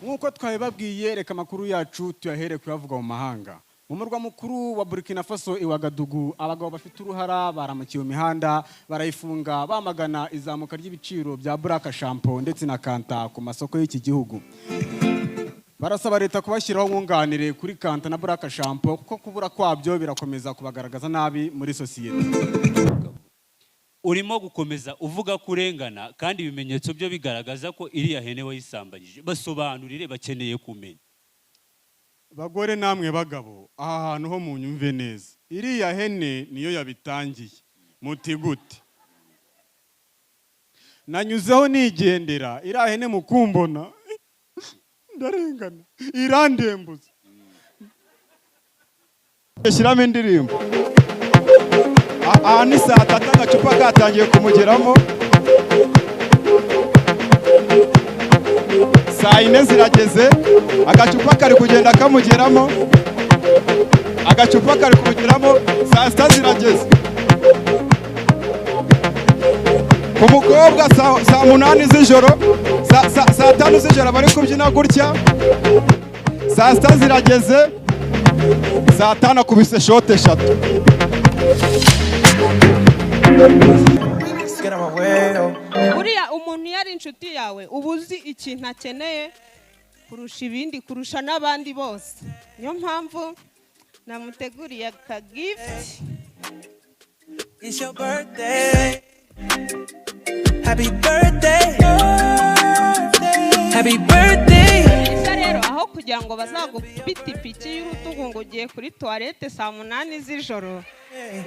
Nk'uko twabibabwiye, reka amakuru yacu tuyahere kuyavuga mu mahanga. Mu murwa mukuru wa Burkina Faso i Ouagadougou, abagabo bafite uruhara baramukiye mu mihanda barayifunga, bamagana izamuka ry'ibiciro bya Black Shampoo ndetse na kanta ku masoko y'iki gihugu. Barasaba leta kubashyiraho nkunganire kuri kanta na Black Shampoo, kuko kubura kwabyo birakomeza kubagaragaza nabi muri sosiyete. Urimo gukomeza uvuga ko urengana, kandi ibimenyetso byo bigaragaza ko iriya hene wayisambanyije. Basobanurire, bakeneye kumenya. Bagore namwe bagabo, aha hantu ho munyumve neza. Iriya hene niyo yabitangiye. Muti gute? Nanyuzeho nigendera, iriya hene mukumbona ndarengana, irandembuza. Shyiramo indirimbo. Aha ni saa 3, agacupa katangiye kumugeramo. Saa 4 zirageze, agacupa kari kugenda kamugeramo, agacupa kari kumugeramo. Saa 6 zirageze ku mukobwa, saa 8 z'ijoro, saa 5 z'ijoro bari kubyina gutya. Saa 6 zirageze, saa 5 akubise shote 3. Buriya umuntu iyo ari inshuti yawe uba uzi ikintu akeneye kurusha ibindi, kurusha n'abandi bose. Niyo mpamvu namuteguriye aka gift. It's your birthday. Happy birthday. Happy birthday. Ese rero aho kugira ngo bazagupite ipiki y'urutugu ngo ugiye kuri toilette saa 8 z'ijoro,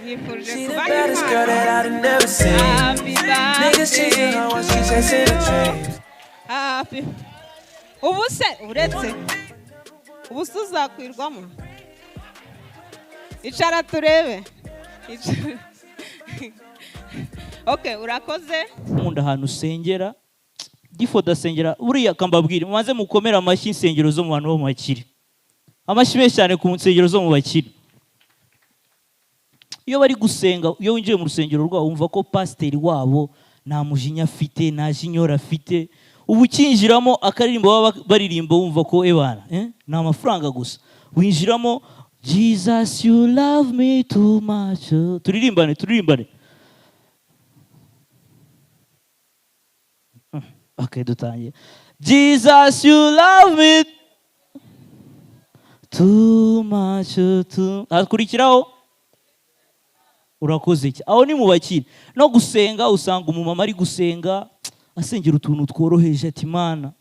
nifuje She the kubaha baddest girl that impano. I've never seen. Happy Niggas chasing birthday her while to she chasing a you. dream. Happy. Ubu se uretse ubu se uzakwirwamo? Icara turebe. Icara. Okay, urakoze. Nkunda ahantu usengera gifo dasengera. Buriya kambabwira, mubanze mukomere amashyi insengero zo mu bantu bo mu bakire, amashyi menshi cyane ku nsengero zo mu bakire. Iyo bari gusenga, iyo winjiye mu rusengero rwabo, wumva ko pasiteri wabo nta mujinya afite, nta jinyora afite. Ubu ukinjiramo, akaririmbo baba baririmba wumva ko ebana ni amafaranga gusa. Winjiramo "Jesus, you love me too much". Turirimbane, turirimbane. Okay, dutangiye. "Jesus, you love me too much too". Hakurikiraho "urakoze iki". Aho ni mu bakire. No gusenga, usanga umumama ari gusenga asengera utuntu tworoheje, ati "Mana,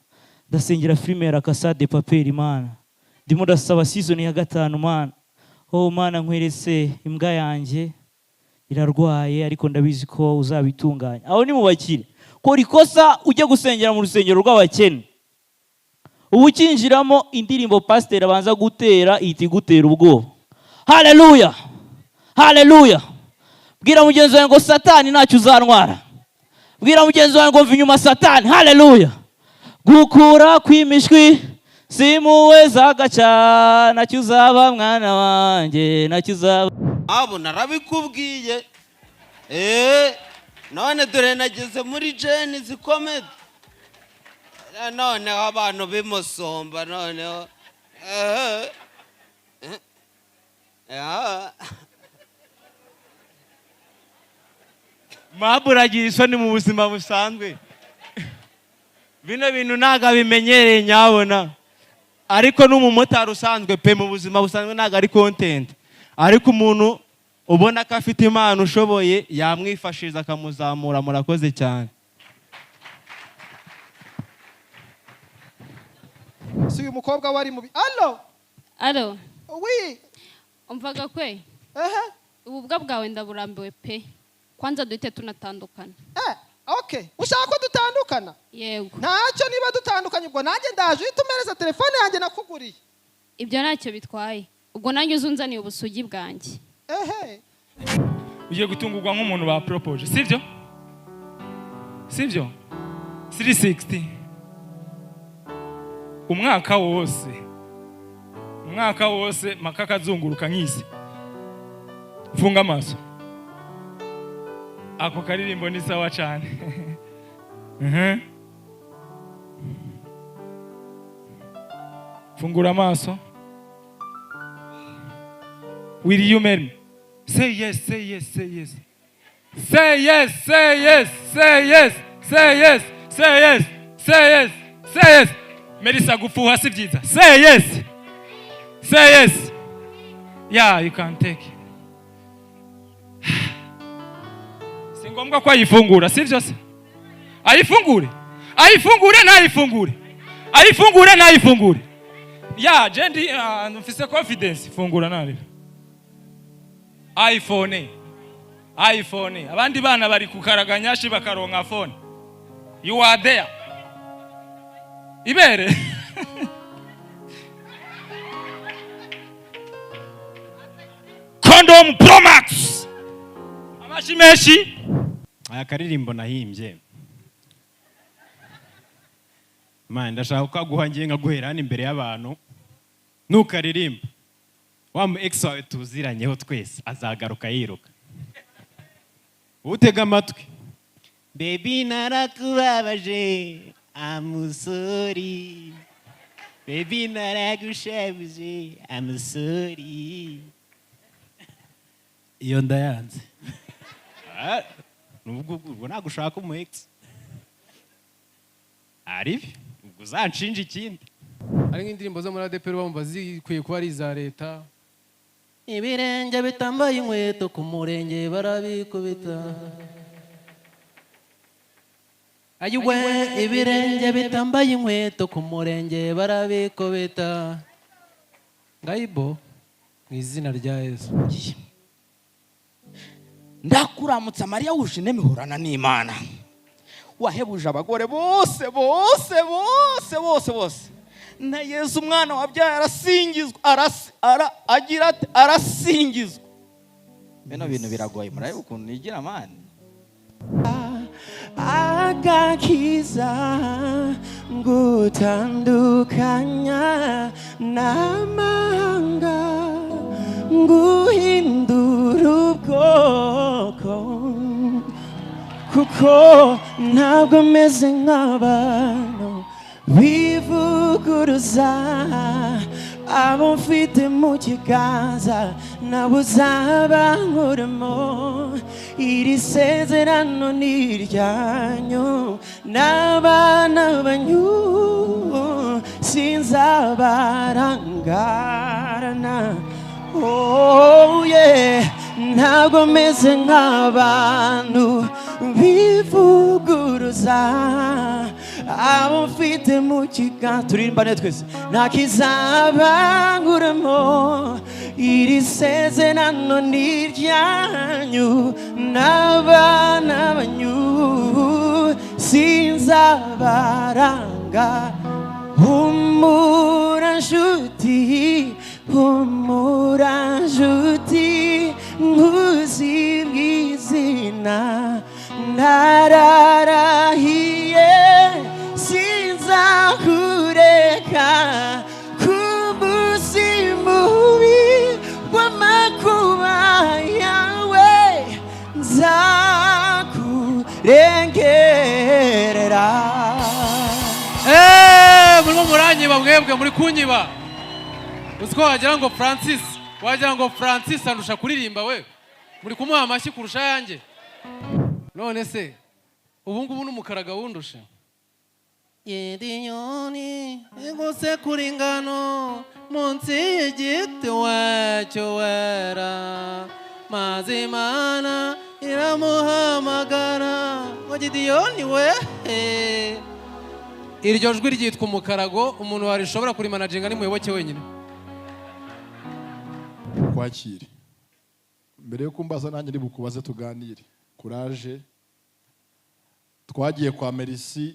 ndasengera filime ya La Casa de Papel. Mana, ndimo ndasaba season ya 5. Mana, oh Mana, nkweretse imbwa yanjye irarwaye, ariko ndabizi ko uzabitunganya". Aho ni mu bakire. Kora ikosa ujye gusengera mu rusengero rw'abakene, ubu ukinjiramo indirimbo pasiteri abanza gutera ihita igutera ubwoba. Haleluya, haleluya! Bwira mugenzi wawe ngo "Satani, ntacyo uzantwara". Bwira mugenzi wawe ngo "Mva inyuma, Satani". Haleluya! Gukura kw'imishwi simuwe zagaca, ntacyo uzaba mwana wanjye, ntacyo uzaba. Abo narabikubwiye. None dore nageze muri Gen-Z Comedy, noneho abantu bimusomba noneho. Mabura agira isoni mu buzima busanzwe. Bino bintu ntabwo abimenyereye nyabona, ariko n'umumotari usanzwe pe, mu buzima busanzwe ntabwo ari content, ariko umuntu ubona ko afite impano, ushoboye, yamwifashiriza akamuzamura. Murakoze cyane. Si uyu mukobwa wari mubi? Allo? Allo? Oui. Umvaga kwe. Ehe. Ububwa bwawe ndaburambiwe pe. Kwanza duhite tunatandukana. Okay, ushaka ko dutandukana? Yego. Ntacyo, niba dutandukanye ubwo nanjye ndaje uhita umereza telefone yanjye nakuguriye. Ibyo ntacyo bitwaye. Ubwo nanjye uzunzaniye ubusugi bwanjye. Ehe. Ugiye gutungurwa nk'umuntu ba proposé, sibyo? Sibyo? 360 umwaka wose, umwaka wose maka akazunguruka nk'isi. Funga amaso. Ako karirimbo ni sawa cyane. Fungura amaso. Will you marry me? Say yes, say yes, say yes. Say yes, say yes, say yes, say yes, say yes, say yes, say yes. Melissa, gufuha si byiza. Say yes. Say yes. Yeah, you can take. Si ngombwa ko ayifungura, si byo se? Ayifungure. Ayifungure ntayifungure. Ayifungure ntayifungure. Yeah, jendi mfise confidence, fungura nari. iPhone. iPhone. Abandi bana bari kukaraganyashi bakaronka phone. You are there. Ibere. Condom Pro Max. Amashi menshi. Aya karirimbo nahimbye. Man, ndashaka ko aguha ngiye nkaguhera hano imbere y'abantu. Nukaririmba. Wa mu ex wawe tuziranyeho twese azagaruka yiruka. Utega amatwi. Baby narakubabaje, I'm sorry. Baby naragushabuje, I'm sorry. Iyo ndayanze. Nubwo ubwo nagushaka umu ex. Ari ubwo uzanshinja ikindi. Ari nk'indirimbo zo muri ADEPR bumva zikwiye kuba ari iza leta. Ibirenge bitambaye inkweto ku murenge barabikubita. Ayiwe, ibirenge bitambaye inkweto ku murenge barabikubita. Ngayibo mu izina rya Yesu. Ndakuramutsa Mariya wuje inema n'Imana. Wahebuje abagore bose bose bose bose bose. Na Yesu umwana wabyaye arasingizwa, agira ati arasingizwa. Bino bintu biragoye, murabe ukuntu nigira mani. Agakiza ngutandukanya n'amahanga, nguhindura ubwoko, kuko ntabwo meze nk'abantu bivuguruza. Abo mfite mu kiganza nabo uzabankuramo. Iri sezerano ni iryanyu n'abana banyu, sinzabarangarana. Oh yeah, ntabwo meze nk'abantu bivuguruza. Abo mfite mu kiganza, turirimbane twese, nta kizabankuramo. Iri sezerano ni iryanyu n'abana banyu, sinzabaranga. Humura nshuti, humura nshuti, nkuzi bw'izina nararahiye, sinzakureka ku munsi mubi w'amakuba yawe, nzakurengerera. Murimo muranyiba mwebwe, muri kunyiba. Uzi ko wagira ngo Francis, andusha kuririmba we. Muri kumuha amashyi kurusha yanjye. None se ubu ngubu n'umukaraga wundusha. Yedinyoni iguse kuri ngano munsi y'igiti wacyo wera, maze Imana iramuhamagara ngo Gidiyoni we. Iryo jwi ryitwa umukarago, umuntu warishobora kurimanaginga ni muyoboke wenyine. Kwakire mbere yo kumbaza nanjye ndi bukubaze tuganire. Courage. Twagiye kwa Merci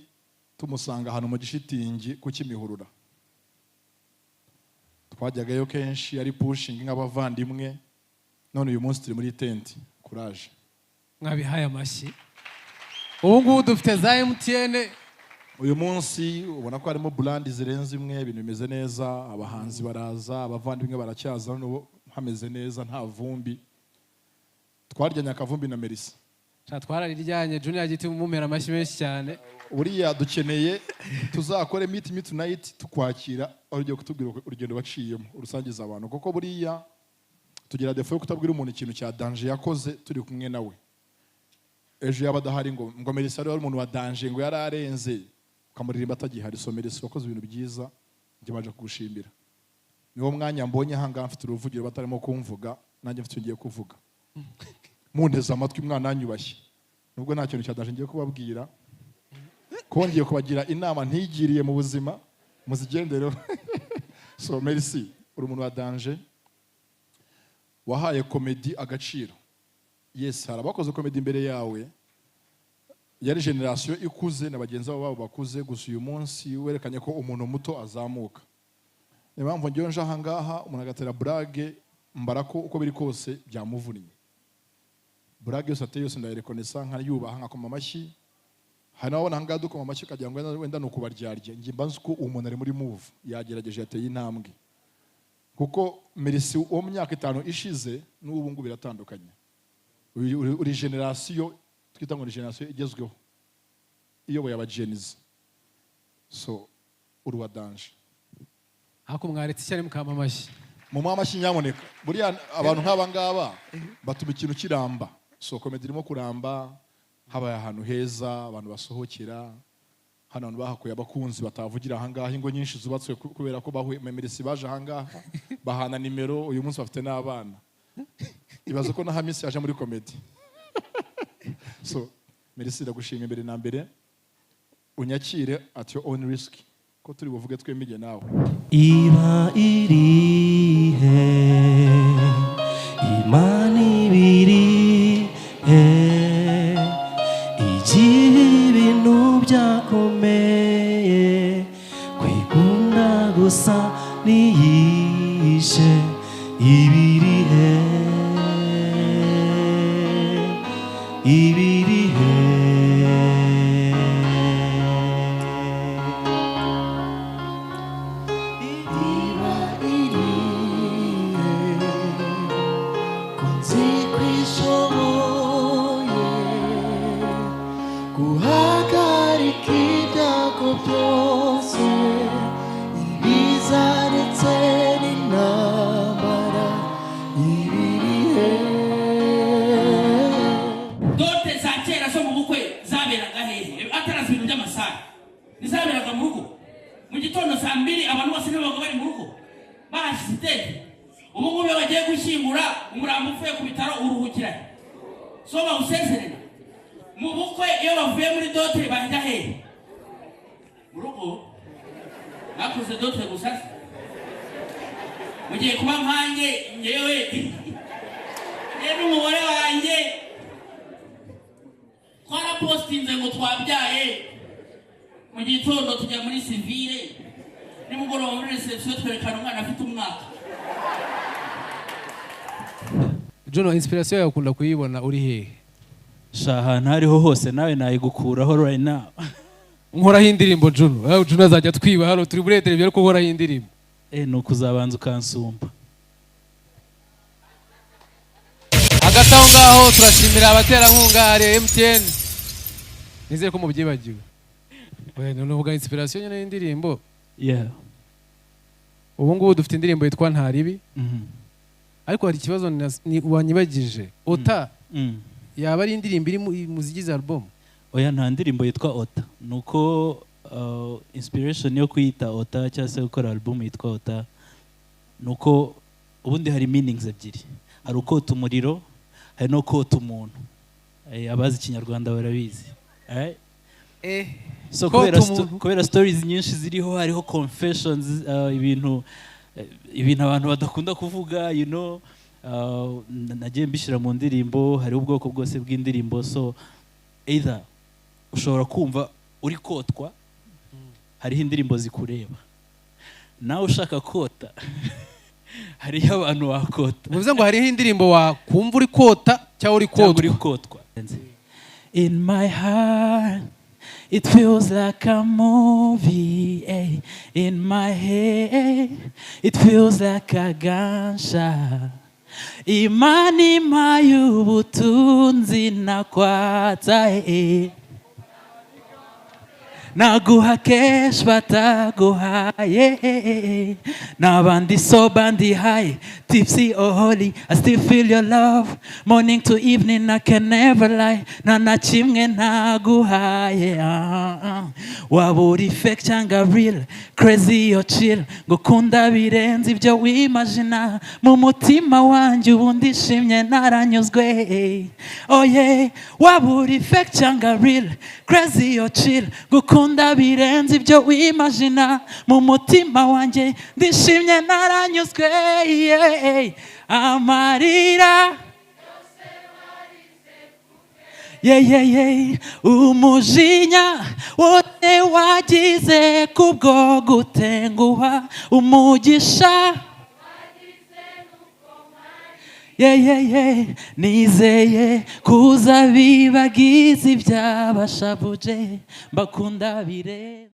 tumusanga ahantu mu gishitingi ku Kimihurura. Twajyagayo kenshi ari pushing nk'abavandimwe, none uyu munsi turi muri tent. Courage. Mwabihaye amashyi. Ubu ngubu dufite za MTN. Uyu munsi ubona ko harimo brand zirenze imwe, ibintu bimeze neza, abahanzi baraza, abavandimwe baracyaza, n'ubu hameze neza nta vumbi. Twaryanye akavumbi na Merci. Sha, twararijyanye. Junior Giti, mumera amashyi menshi cyane. Buriya dukeneye tuzakore Meet Me Tonight, tukwakira aho ugiye kutubwira urugendo waciyemo, urusangiza abantu, kuko buriya tugira défaut yo kutabwira umuntu ikintu cya danger yakoze turi kumwe nawe. Ejo yaba adahari ngo Melissa ari umuntu wa danger, ngo yari arenze, ukamuririmba atagihari. So Melissa, wakoze ibintu byiza, njye baje kugushimira. Niwo mwanya mbonye ahangaha mfite uruvugiro batarimo kumvuga, nanjye mfite icyo ngiye kuvuga. Munteze amatwi, mwana anyubashye, nubwo nta kintu cya danger ngiye kubabwira, ko ngiye kubagira inama ntigiriye mu buzima, muzigendereho. So Merci, uri umuntu wa danger, wahaye comedy agaciro. Yes, hari abakoze comedy imbere yawe, yari generation ikuze na bagenzi babo bakuze. Gusa uyu munsi werekanye ko umuntu muto azamuka. Niyo mpamvu ngewe nje ahangaha, umuntu agatera blague, mbara ko uko biri kose byamuvunnye. Blague yose ateye yose ndayirekonesa, nkayubaha, nkakoma amashyi. Hari n'ababona ahangaha dukoma amashyi ukagira ngo wenda ni ukubaryarya. Njye mba nzi ko uwo muntu ari muri move, yagerageje, yateye intambwe, kuko Merci wo mu myaka 5 ishize n'ubu ngubu biratandukanye. Uri generation twita ngo ni generation igezweho iyoboye aba Gen Z. So uri wa danger. Ariko mwaretse ishyari mukama amashyi. Mu amashyi nyamuneka. Buriya abantu nk'aba ngaba batuma ikintu kiramba. So comedy irimo kuramba, habaye ahantu heza abantu basohokera. Hano abantu bahakuye abakunzi batavugira ahangaha, ingo nyinshi zubatswe kubera ko bahuye. Merisi baje ahangaha bahana nimero, uyu munsi bafite n'abana. Ibaze ko na Hamisi yaje muri comedy. So Merisi, ndagushima imbere na mbere, unyakire at your own risk, ko turi buvuge twemige nawe. Iba irihe, Imana ibirihe, igihe ibintu byakomeye, kwikunda gusa niyishe, ibirihe, ibirihe? Iba irihe, ko nzi ko ishoboye guhagarika ibyago byose, ibiza ndetse n'intambara, ibirihe? Dot za kera zo mu bukwe zaberaga hehe? Atarazi ibintu by'amasaha, ntizaberaga mu rugo? Mu gitondo saa 2 abantu bose ntibabaga bari mu rugo bahashyize itente? Ubu ngubu iyo bagiye gushyingura umurambo uvuye ku bitaro uruhukira he? So bawusezerera mu bukwe. Iyo bavuye muri dot bajya hehe? Mu rugo. Bakoze dot gusa se? Mugiye kuba nkanjye, ngewe n'umugore wanjye twarapostinze ngo twabyaye. Mu gitondo tujya muri civil, nimugoroba muri reception twerekana umwana afite umwaka. Juno, inspiration yawe ukunda kuyibona uri hehe? Sha, ahantu hariho hose nawe nayigukuraho right now. Nkoraho indirimbo, Juno. Juno azajya twiba hano turi muri televiziyo, ariko nkoraho indirimbo. Ni ukuzabanza ukansumba. Hagati aho ngaho turashimira abaterankunga, hari MTN. Nizere ko mubyibagiwe. We none uvuga inspiration nyine y'indirimbo. Ubu ngubu dufite indirimbo yitwa Ntaribi. Ariko hari ikibazo wanyibagije. Ota yaba ari indirimbo iri mu zigize album? Oya, nta ndirimbo yitwa Ota. Nuko inspiration yo kuyita Ota cyangwa se gukora album yitwa Ota, nuko ubundi hari meanings ebyiri. Hari ukota umuriro, hari no kota umuntu. Abazi Ikinyarwanda barabizi. So Kota umuntu. Kubera stories nyinshi ziriho, hariho confessions, ibintu abantu badakunda kuvuga, nagiye mbishyira mu ndirimbo. Hariho ubwoko bwose bw'indirimbo. So either ushobora kumva uri kotwa, hariho indirimbo zikureba. Nawe ushaka kota, hariho abantu wakota. Bivuze ngo hariho indirimbo wakumva uri kota cyangwa uri Cyangwa uri kotwa. kotwa. In my heart it feels like a movie, eh. In my head it feels like a gunshot. Imana impaye ubutunzi nakwatsa, eh. Naguha cash bataguhaye, n'abandi sober, ndi high, tipsy or holy, I still feel your love morning to evening. I can never lie, nta na kimwe ntaguhaye. Ah, ah. Waba uri fake cyangwa real, crazy or chill, ngukunda birenze ibyo wimagina. Mu mutima wanjye ubu ndishimye, naranyuzwe, oh yeah. Waba uri fake cyangwa real, crazy or chill, gukunda birenze ibyo wimagina. Mu mutima wanjye ndishimye, naranyuzwe, yeah. Amarira, yeah. Umujinya wose wagize kubwo gutenguha, umugisha, yeah. Nizeye kuza bibagize ibyabashavuje, mbakunda bire.